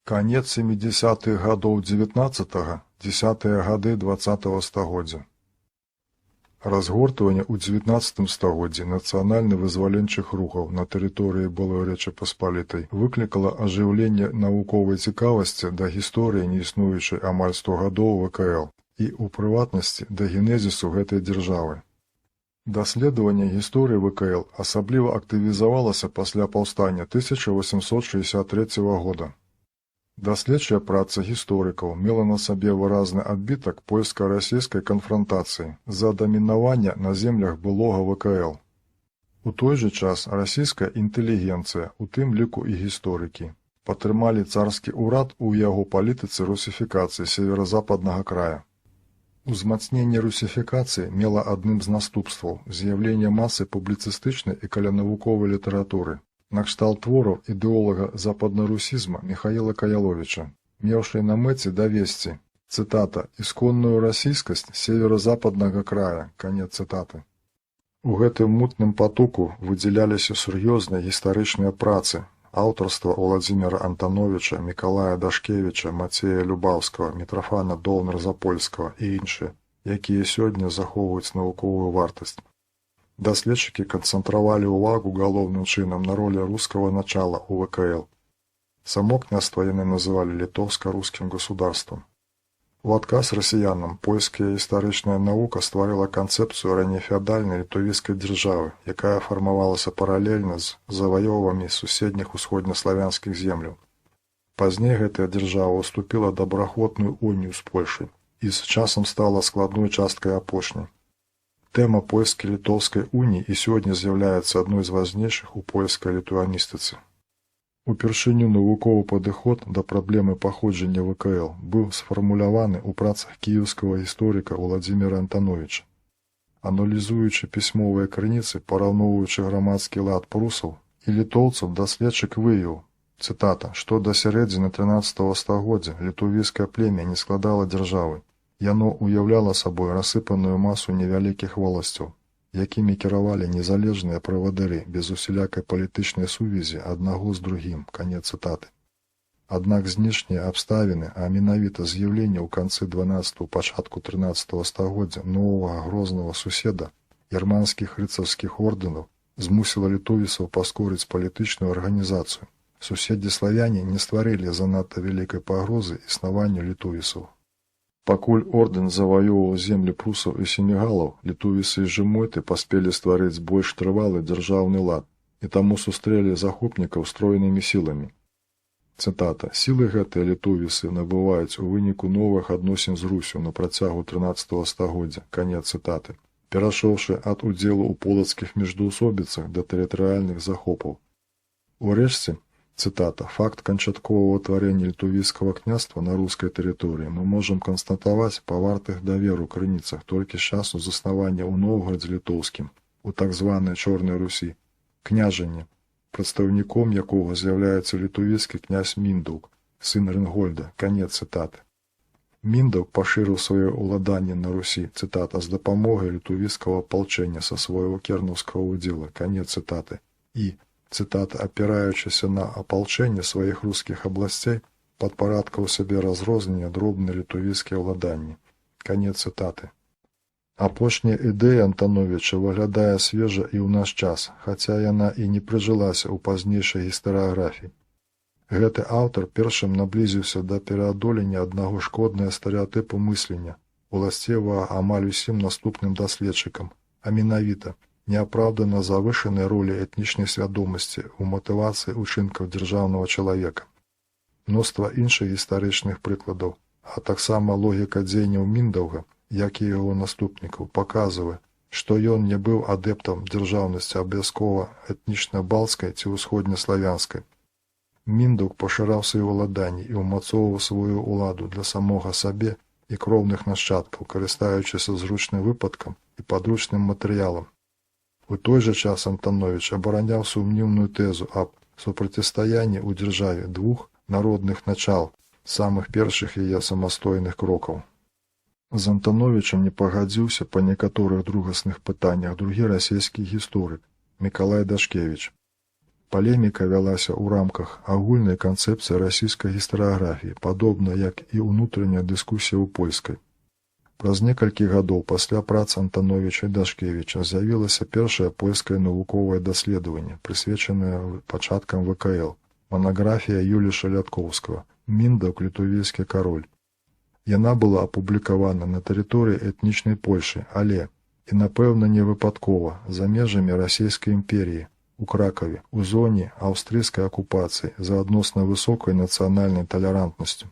Канец 70-х гадоў 19-га, 10-тыя гады 20-га стагоддзя. Разгортванне ў 19 стагоддзі нацыянальна-вызваленчых рухаў на тэрыторыі былой Рэчы Паспалітай выклікала ажыўленне навуковай цікавасці да гісторыі неіснуючай амаль 100 гадоў ВКЛ і, у прыватнасці, да генезісу гэтай дзяржавы. Даследаванне гісторыі ВКЛ асабліва актывізавалася пасля паўстання 1863 года. Даследчая праца гісторыкаў мела на сабе выразны адбітак польска-расійскай канфрантацыі за дамінаванне на землях былога ВКЛ. У той жа час расійская інтэлігенцыя, у тым ліку і гісторыкі, падтрымалі царскі ўрад у яго палітыцы русіфікацыі северо-западнага края. Узмацненне русіфікацыі мела адным з наступстваў з'яўленне масы публіцыстычнай і калянавуковай літаратуры, накшталт твораў ідэолага западнарусізма Міхаіла Каяловіча, меўшай на мэце давесці, цытата, «исконную российскость северо-западного края», канец цытаты. У гэтым мутным патоку выдзяляліся сур'ёзныя гістарычныя працы аўтарства Уладзіміра Антановіча, Мікалая Дашкевіча, Мацея Любаўскага, Мітрафана Доўнар-Запольскага і іншыя, якія сёння захоўваюць навуковую вартасць. Даследчыкі канцэнтравалі ўвагу галоўным чынам на ролі рускага начала ў ВКЛ. Само княства яны называлі літоўска-рускім государствам. У адказ расіянам польская гістарычная навука стварыла канцэпцыю раннефеадальнай літувійскай дзяржавы, якая фармавалася паралельна з заваёвамі суседніх усходнеславянскіх земляў. Пазней гэтая дзяржава ўступіла добраахвотную унію з Польшай і з часам стала складной часткай апошняй. Тэма польска-літоўскай уніі і сёння з'яўляецца адной з важнейшых у польскай літуаністыцы. Упершыню навуковы падыход да праблемы паходжання ВКЛ быў сфармуляваны ў працах кіеўскага гісторыка Уладзіміра Антановіча. Аналізуючы пісьмовыя крыніцы, параўноўваючы грамадскі лад прусаў і літоўцаў, даследчык выявіў, цытата, што да сярэдзіны 13 стагоддзя літувійскае племя не складала дзяржавы. Яно ўяўляла сабой рассыпаную масу невялікіх воласцяў, якімі кіравалі незалежныя правадыры без усялякай палітычнай сувязі аднаго з другім, канец цытаты. Аднак знешнія абставіны, а менавіта з'яўленне ў канцы 12-го, пачатку 13 стагоддзя новага грознага суседа, германскіх рыцарскіх ордэнаў, змусіла літувісаў паскорыць палітычную арганізацыю. Суседзі-славяне не стварылі занадта вялікай пагрозы існаванню літувісаў. Пакуль ордэн заваёўваў землі прусаў і семігалаў, літувісы і жэмойты паспелі стварыць больш трывалы дзяржаўны лад і таму сустрэлі захопнікаў стройнымі сіламі. Цытата. «Сілы гэтыя літувісы набываюць у выніку новых адносін з Руссю на працягу 13 стагоддзя», канец цытаты, перайшоўшы ад удзелу ў полацкіх міждоусобіцах да тэрытарыяльных захопаў. Урэшце, цытата, «факт канчатковага ўтварэння літувійскага княства на рускай тэрыторыі мы можам канстатаваць па вартых даверу крыніцах толькі з часу заснавання ў Новгарадзе Літоўскім, у так званай Чорнай Русі, княжання, прадстаўніком якога з'яўляецца літувійскі князь Міндаўг, сын Рынгольда», канец цытаты. Міндаўг пашырыў сваё ўладанне на Русі, цытата, з дапамогай літувійскага апалчэння са свайго кернаўскага ўдзела, канец цытаты, і, цытата, апіраючыся на апалчэнне сваіх рускіх абласцей, падпарадкаў сабе разрозненыя дробныя літувійскія ўладанні. Канец цытаты. Апошняя ідэя Антановіча выглядае свежа і ў наш час, хаця яна і не прыжылася ў пазнейшай гістарыяграфіі. Гэты аўтар першым наблізіўся да пераадолення аднаго шкоднага стэрэатыпу мыслення, уласцівага амаль усім наступным даследчыкам, а менавіта неапраўдана завышанай ролі этнічнай свядомасці ў матывацыі ўчынкаў дзяржаўнага чалавека. Мноства іншых гістарычных прыкладаў, а таксама логіка дзеянняў Міндаўга, як і яго наступнікаў, паказвае, што ён не быў адэптам дзяржаўнасці абавязкова этнічна-балцкай ці ўсходнеславянскай. Міндаўг пашыраў свае ўладанні і ўмацоўваў сваю ўладу для самога сабе і кроўных нашчадкаў, карыстаючыся зручным выпадкам і падручным матэрыялам. У той жа час Антановіч абараняў сумнеўную тэзу аб супрацьстаянні ў дзяржаве двух народных начал, самых першых яе самастойных крокаў. З Антановічам не пагадзіўся па некаторых другасных пытаннях другі расійскі гісторык Мікалай Дашкевіч. Палеміка вялася ў рамках агульнай канцэпцыі расійскай гістарыяграфіі, падобна як і ўнутраная дыскусія ў польскай. Праз некалькі гадоў пасля прац Антановіча і Дашкевіча з'явілася першае польскае навуковае даследаванне, прысвечанае пачаткам ВКЛ, манаграфія Юліша Лятковскага «Міндаўг, літувійскі кароль». Яна была апублікавана на тэрыторыі этнічнай Польшы, але, і напэўна не выпадкова, за межамі Расійскай імперіі, у Кракаве, у зоне аўстрыйскай акупацыі за адносна высокай нацыянальнай талерантнасцю.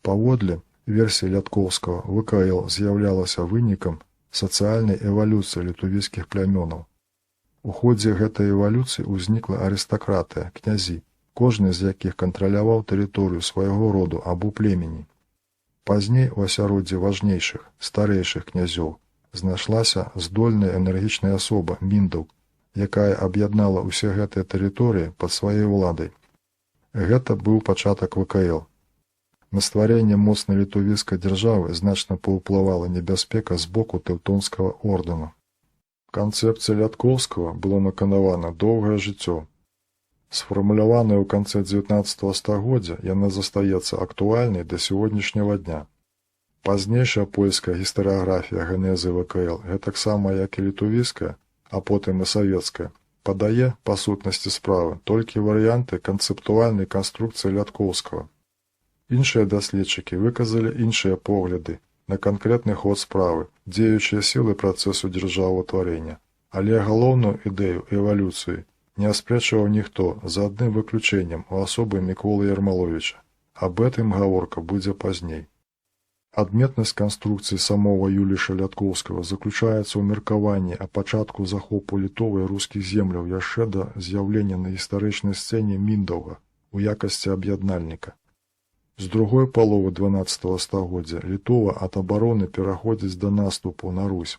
Паводле версіі Лятковскага, ВКЛ з'яўлялася вынікам сацыяльнай эвалюцыі літувійскіх плямёнаў. У ходзе гэтай эвалюцыі ўзнікла арыстакратыя, князі, кожны з якіх кантраляваў тэрыторыю свайго роду або племені. Пазней у асяроддзі важнейшых, старэйшых князёў знайшлася здольная энергічная асоба Міндаўг, якая аб'яднала ўсе гэтыя тэрыторыі пад сваёй уладай. Гэта быў пачатак ВКЛ. На стварэнне моцнай літувійскай дзяржавы значна паўплывала небяспека з боку Тэўтонскага ордэна. Канцэпцыя Лятковскага была наканавана доўгае жыццё. Сфармуляваная ў канцы XIX стагоддзя, яна застаецца актуальнай да сённяшняга дня. Пазнейшая польская гістарыяграфія генезы ВКЛ, гэтаксама як і літувійская, а потым і савецкая, падае, па сутнасці справы, толькі варыянты канцэптуальнай канструкцыі Лятковскага. Іншыя даследчыкі выказалі іншыя погляды на канкрэтны ход справы, дзеючыя сілы працэсу дзяржаваўтварэння, але галоўную ідэю эвалюцыі не аспрэчваў ніхто, за адным выключэннем у асобы Міколы Ермаловіча. Аб гэтым гаворка будзе пазней. Адметнасць канструкцыі самога Юліша Лятковскага заключаецца ў меркаванні аб пачатку захопу Літовай рускіх земляў яшчэ да з'яўлення на гістарычнай сцэне Міндаўга ў якасці аб'яднальніка. З другой паловы XII стагоддзя Літова ад абароны пераходзіць да наступу на Русь.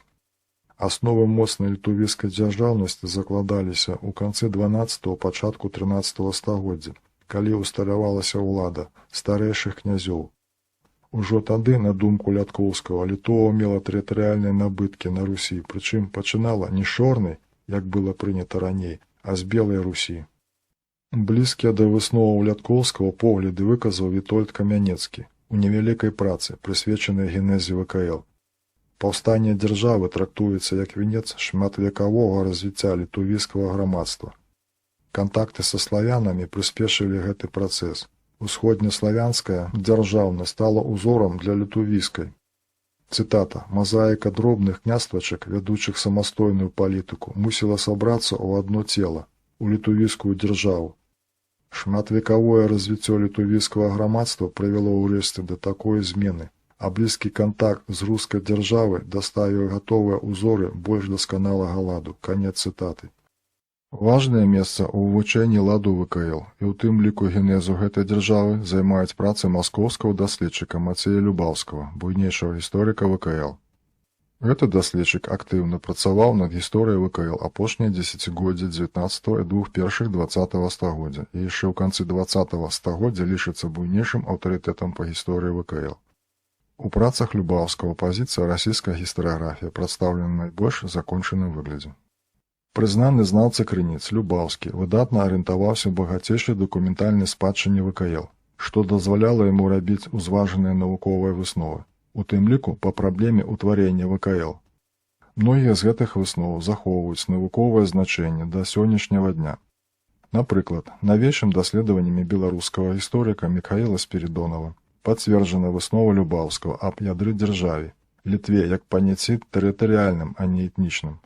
Асновы моцнай літувійскай дзяржаўнасці закладаліся ў канцы XII – пачатку XIII стагоддзя, калі ўсталявалася ўлада старэйшых князёў. Ужо тады, на думку Лятковскага, Літова мела тэрытарыяльныя набыткі на Русі, прычым пачынала не з Чорнай, як было прынята раней, а з Белай Русі. Блізкія да высноваў Лятковскага погляды выказаў Вітольд Камянецкі ў невялікай працы, прысвечанай генезе ВКЛ. Паўстанне дзяржавы трактуецца як венец шматвекавога развіцця літувійскага грамадства. Кантакты са славянамі прыспешылі гэты працэс. Усходнеславянская дзяржаўнасць стала ўзорам для літувійскай. Цытата: «Мазаіка дробных княствачак, вядучых самастойную палітыку, мусіла сабрацца ў адно цела, у літувійскую дзяржаву. Шматвекавое развіццё літувійскага грамадства прывяло ўрэшце да такой змены, а блізкі кантакт з рускай дзяржавай даставіў гатовыя ўзоры больш дасканалага ладу». Канец цытаты. Важнае месца ў вывучэнні ладу ВКЛ і ў тым ліку генезу гэтай дзяржавы займаюць працы маскоўскага даследчыка Мацея Любаўскага, буйнейшага гісторыка ВКЛ. Гэты даследчык актыўна працаваў над гісторыяй ВКЛ апошнія дзесяцігоддзя XIX і двух першых XX стагоддзя і яшчэ ў канцы XX стагоддзя лічыцца буйнейшым аўтарытэтам па гісторыі ВКЛ. У працах Любаўскага пазіцыя расійскай гістарыяграфіі прадстаўлена найбольш закончаным выглядзе. Прызнаны знаўца крыніц Любаўскі выдатна арыентаваўся ў багацейшай дакументальнай спадчыне ВКЛ, што дазваляла яму рабіць узважаныя навуковыя высновы, у тым ліку па праблеме ўтварэння ВКЛ. Многія з гэтых высноў захоўваюць навуковае значэнне да сённяшняга дня. Напрыклад, навейшым даследаваннямі беларускага гісторыка Міхаіла Спірыдонава пацверджана выснова Любаўскага аб ядры дзяржаве, Літве як паняцці тэрытарыяльным, а не этнічным.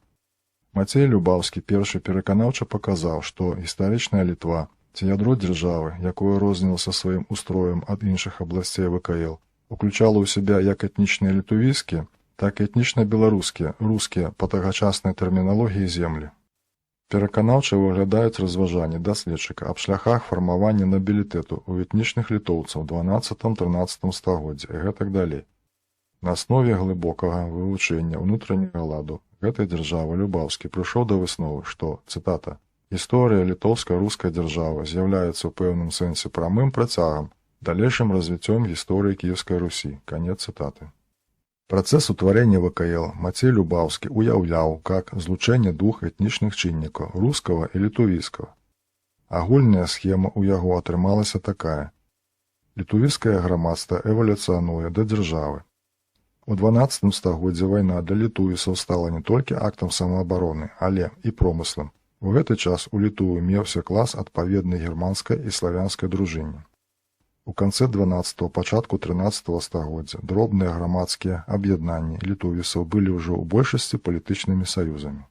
Мацей Любаўскі першы пераканаўча паказаў, што гістарычная Літва ці ядро дзяржавы, якое рознілася сваім устроем ад іншых абласцей ВКЛ, уключала ў сябе як этнічныя літувійскія, так і этнічна-беларускія, рускія па тагачаснай тэрміналогіі землі. Пераканаўча выглядаюць разважанні даследчыка аб шляхах фармавання набілітэту ў этнічных літоўцаў 12-13 стагоддзя і гэтак далей. На аснове глыбокага вывучэння ўнутранняга ладу гэтай дзяржавы Любаўскі прыйшоў да высновы, што, цытата, «гісторыя літоўска-рускай дзяржавы з'яўляецца ў пэўным сэнсе прамым працягам, далейшым развіццём гісторыі Кіеўскай Русі». Канец цытаты. Працэс утварэння ВКЛ Мацей Любаўскі уяўляў как злучэнне двух этнічных чыннікаў – рускага і літувійскага. Агульная схема ў яго атрымалася такая. Летувіцкае грамадства эвалюцыянуе да дзяржавы. У XII стагоддзі вайна для летувісаў стала не толькі актам самаабароны, але і промыслам. У гэты час у Літуве меўся клас, адпаведны германскай і славянскай дружыне. У канцы XII — пачатку XIII стагоддзя дробныя грамадскія аб'яднанні летувісаў былі ўжо ў большасці палітычнымі саюзамі.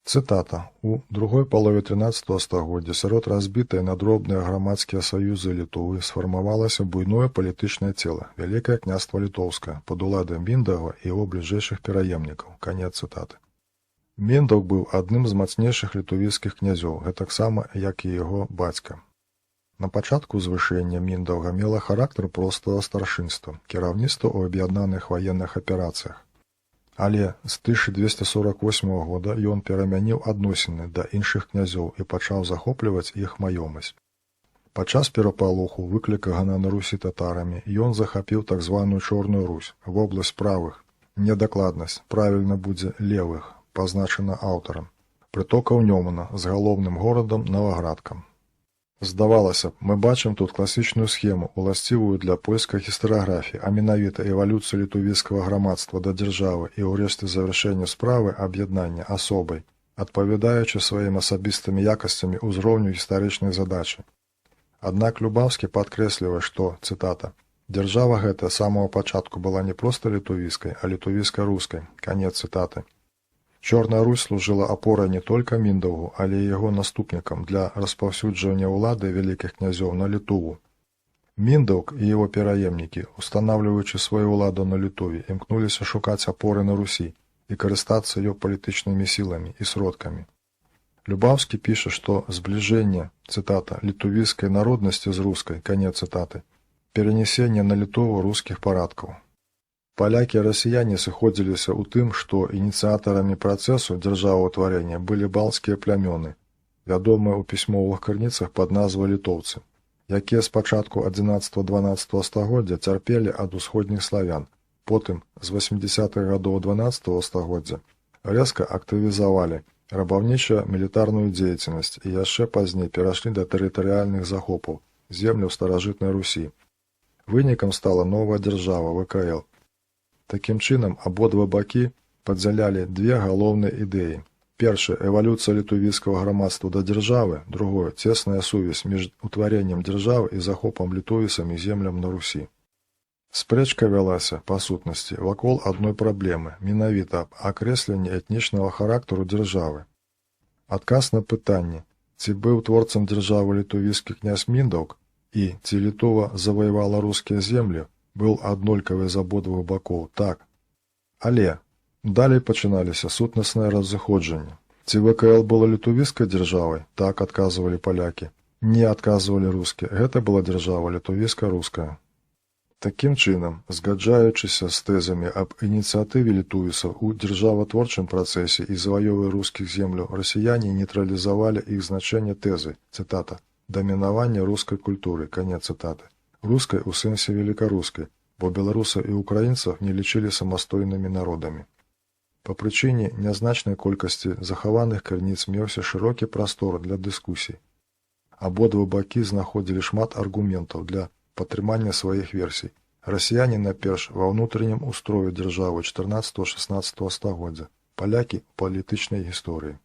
Цытата. У другой палове XIII стагоддзя сярод разбітай на дробныя грамадскія саюзы Літувы сфармавалася буйное палітычнае цела — Вялікае Княства Літоўскае пад уладай Міндаўга і яго бліжэйшых пераемнікаў. Канец цытаты. Міндаўг быў адным з мацнейшых летувіцкіх князёў, гэтаксама, як і яго бацька. На пачатку узвышэнне Міндаўга мела характар простага старшынства, кіраўніцтва ў аб'яднаных ваенных аперацыях. Але з 1248 года ён перамяніў адносіны да іншых князёў і пачаў захопліваць іх маёмасць. Падчас перапалоху, выкліканага на Русі татарамі, ён захапіў так званую Чорную Русь, вобласць правых, недакладнасць, правільна будзе левых, пазначана аўтарам, прытокаў Нёмана з галоўным горадам Наваградкам. Здавалася б, мы бачым тут класічную схему, уласцівую для польскай гістарыяграфіі, а менавіта эвалюцыю летувіцкага грамадства да дзяржавы і ўрэшце завяршэнне справы аб'яднання асобай, адпавядаючы сваімі асабістымі якасцямі ўзроўню гістарычнай задачы. Аднак Любаўскі падкрэслівае, што, цытата, «дзяржава гэтая з самага пачатку была не проста летувіцкай, а летувіцка-рускай», канец цытаты. Чорная Русь служыла апорай не толькі Міндаўгу, але і яго наступнікам для распаўсюджвання ўлады вялікіх князёў на Літуву. Міндаўг і яго пераемнікі, устанаўліваючы сваю ўладу на Літуве, імкнуліся шукаць апоры на Русі і карыстацца яе палітычнымі сіламі і сродкамі. Любаўскі піша, што збліжэнне, цытата, летувіцкай народнасці з рускай, канец цытаты, перанясенне на Літуву рускіх парадкаў. Палякі і расіяне сыходзіліся ў тым, што ініцыятарамі працэсу дзяржаваўтварэння былі балцкія плямёны, вядомыя ў пісьмовых крыніцах пад назвай літоўцы, якія з пачатку XI-XII стагоддзя цярпелі ад усходніх славян, потым з 80-х гадоў XII стагоддзя рэзка актывізавалі рабаўніча-мілітарную дзейнасць і яшчэ пазней перайшлі да тэрытарыяльных захопаў земляў старажытнай Русі. Вынікам стала новая дзяржава ВКЛ. Такім чынам, абодва бакі падзялялі две галоўныя ідэі. Першае — эвалюцыя летувіцкага грамадства да дзяржавы, другое — цесная сувязь між утварэннем дзяржавы і захопам летувісамі земляў на Русі. Спрэчка вялася, па сутнасці, вакол адной праблемы, менавіта аб акрэсленні этнічнага характару дзяржавы. Адказ на пытанне, ці быў творцам дзяржавы летувіцкі князь Міндаўг і ці Літува заваявала рускія землі, быў аднолькавы з абодвух бакоў: так. Але далей пачыналіся сутнасныя разыходжанні. Ці ВКЛ была летувіцкай дзяржавай? Так, адказвалі палякі. Не, адказвалі рускія. Гэта была дзяржава летувіцка-руская. Такім чынам, згаджаючыся з тэзамі аб ініцыятыве летувісаў у дзяржаватворчым працэсе і заваёве рускіх земляў, расіяне нейтралізавалі іх значэнне тэзы, цытата, дамінавання рускай культуры, канец цытаты. Рускай у сэнсе велікарускай, бо беларусаў і украінцаў не лічылі самастойнымі народамі. Па прычыне нязначнай колькасці захаваных крыніц меўся шырокі прастор для дыскусій. Абодва бакі знаходзілі шмат аргументаў для падтрымання сваіх версій. Расіяне найперш ва ўнутранім устрою дзяржавы 14-16 стагоддзя, палякі — у палітычнай гісторыі.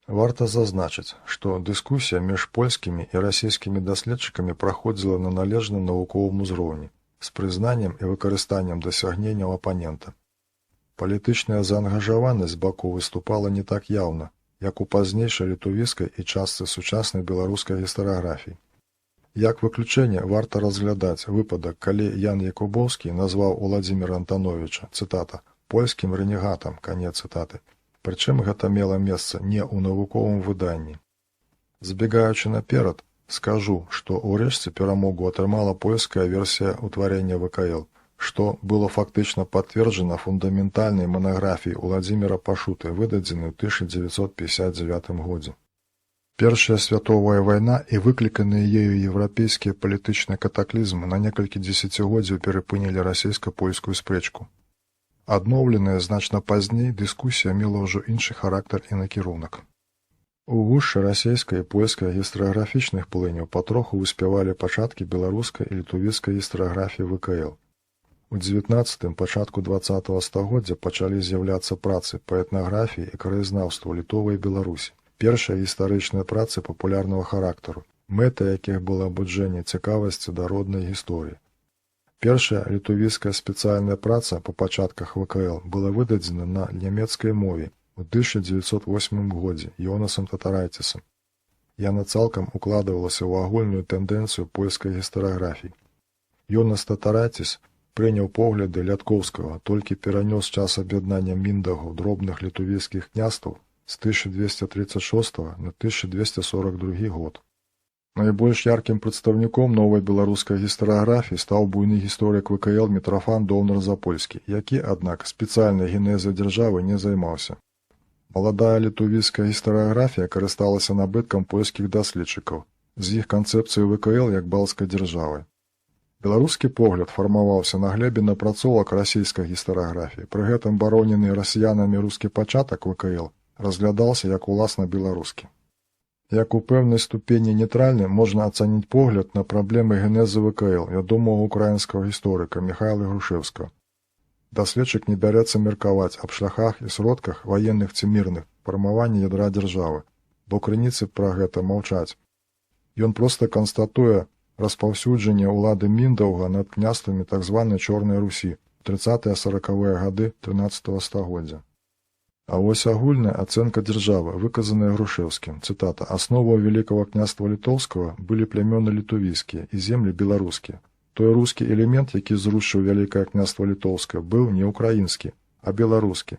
Варта зазначыць, што дыскусія між польскімі і расійскімі даследчыкамі праходзіла на належным навуковым узроўні, з прызнаннем і выкарыстаннем дасягненняў апанента. Палітычная заангажаванасць бакоў выступала не так яўна, як у пазнейшай летувіцкай і частцы сучаснай беларускай гістарыяграфіі. Як выключэнне варта разглядаць выпадак, калі Ян Якубоўскі назваў Уладзіміра Антановіча, цытата, польскім рэнегатам, канец цытаты. Прычым гэта мела месца не ў навуковым выданні. Забегаючы наперад, скажу, што ўрэшце перамогу атрымала польская версія ўтварэння ВКЛ, што было фактычна пацверджана фундаментальнай манаграфіяй Уладзіміра Пашуты, выдадзенай ў 1959 годзе. Першая светавая вайна і выкліканыя ею еўрапейскія палітычныя катаклізмы на некалькі дзесяцігоддзяў перапынілі расійска-польскую спрэчку. Адноўленая значна пазней дыскусія мела ўжо іншы характар і накірунак. У гушчы расейскай і польскай гістарыяграфічных плыняў патроху выспявалі пачаткі беларускай і летувіцкай гістарыяграфіі ВКЛ. У 19-м, пачатку 20 стагоддзя пачалі з'яўляцца працы па этнаграфіі і краязнаўству Літовы і Беларусі. Першыя гістарычныя працы папулярнага характару, мэта якіх было абуджэнне цікавасці да роднай гісторыі. Першая летувіцкая спецыяльная праца па пачатках ВКЛ была выдадзена на нямецкай мове ў 1908 годзе Йонасам Татарайцісам. Яна цалкам укладвалася ў агульную тэндэнцыю польскай гістарыяграфіі. Йонас Татарайціс прыняў погляды Лядкоўскага, толькі перанёс час аб'яднання Міндаўгам дробных летувіцкіх княстваў з 1236 на 1242 год. Найбольш яркім прадстаўніком новай беларускай гістарыяграфіі стаў буйны гісторык ВКЛ Мітрафан Доўнар-Запольскі, які, аднак, спецыяльнай генезай дзяржавы не займаўся. Маладая летувіцкая гістарыяграфія карысталася набыткам польскіх даследчыкаў з іх канцэпцыяй ВКЛ як балцкай дзяржавы. Беларускі погляд фармаваўся на глебе напрацовак расійскай гістарыяграфіі, пры гэтым баронены расіянамі рускі пачатак ВКЛ разглядаўся як уласна беларускі. Як у пэўнай ступені нейтральны можна ацаніць погляд на праблемы генезы ВКЛ вядомага украінскага гісторыка Міхайла Грушэўскага. Даследчык не бярэцца меркаваць аб шляхах і сродках, ваенных ці мірных, фармавання ядра дзяржавы, бо крыніцы пра гэта маўчаць. Ён проста канстатуе распаўсюджанне ўлады Міндаўга над княствамі так званай Чорнай Русі 30-40-е гады 13 стагоддзя. А вось агульная ацэнка дзяржавы, выказаная Грушэўскім, цытата: «Асновай Вялікага Княства Літоўскага былі плямёны літувійскія і землі беларускія. Той рускі элемент, які зрушыў Вялікае Княства Літоўскае, быў не украінскі, а беларускі.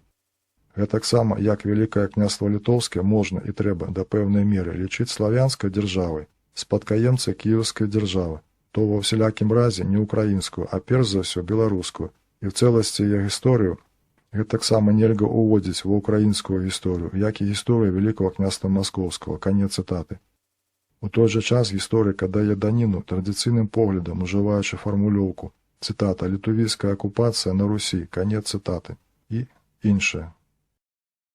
Гэтаксама, як Вялікае Княства Літоўскае можна і трэба да пэўнай меры лічыць славянскай дзяржавай, спадкаемцай Кіеўскай дзяржавы, то ва ўсялякім разе не украінскую, а перш за ўсё беларускую, і ў цэласці яе гісторыю гэтаксама нельга ўводзіць ва украінскую гісторыю, як і гісторыю Вялікага Княства Маскоўскага». Канец цытаты. У той жа час гісторык аддае даніну традыцыйным поглядам, ужываючы фармулёўку, цытата, «летувіцкая акупацыя на Русі», канец цытаты, і іншае.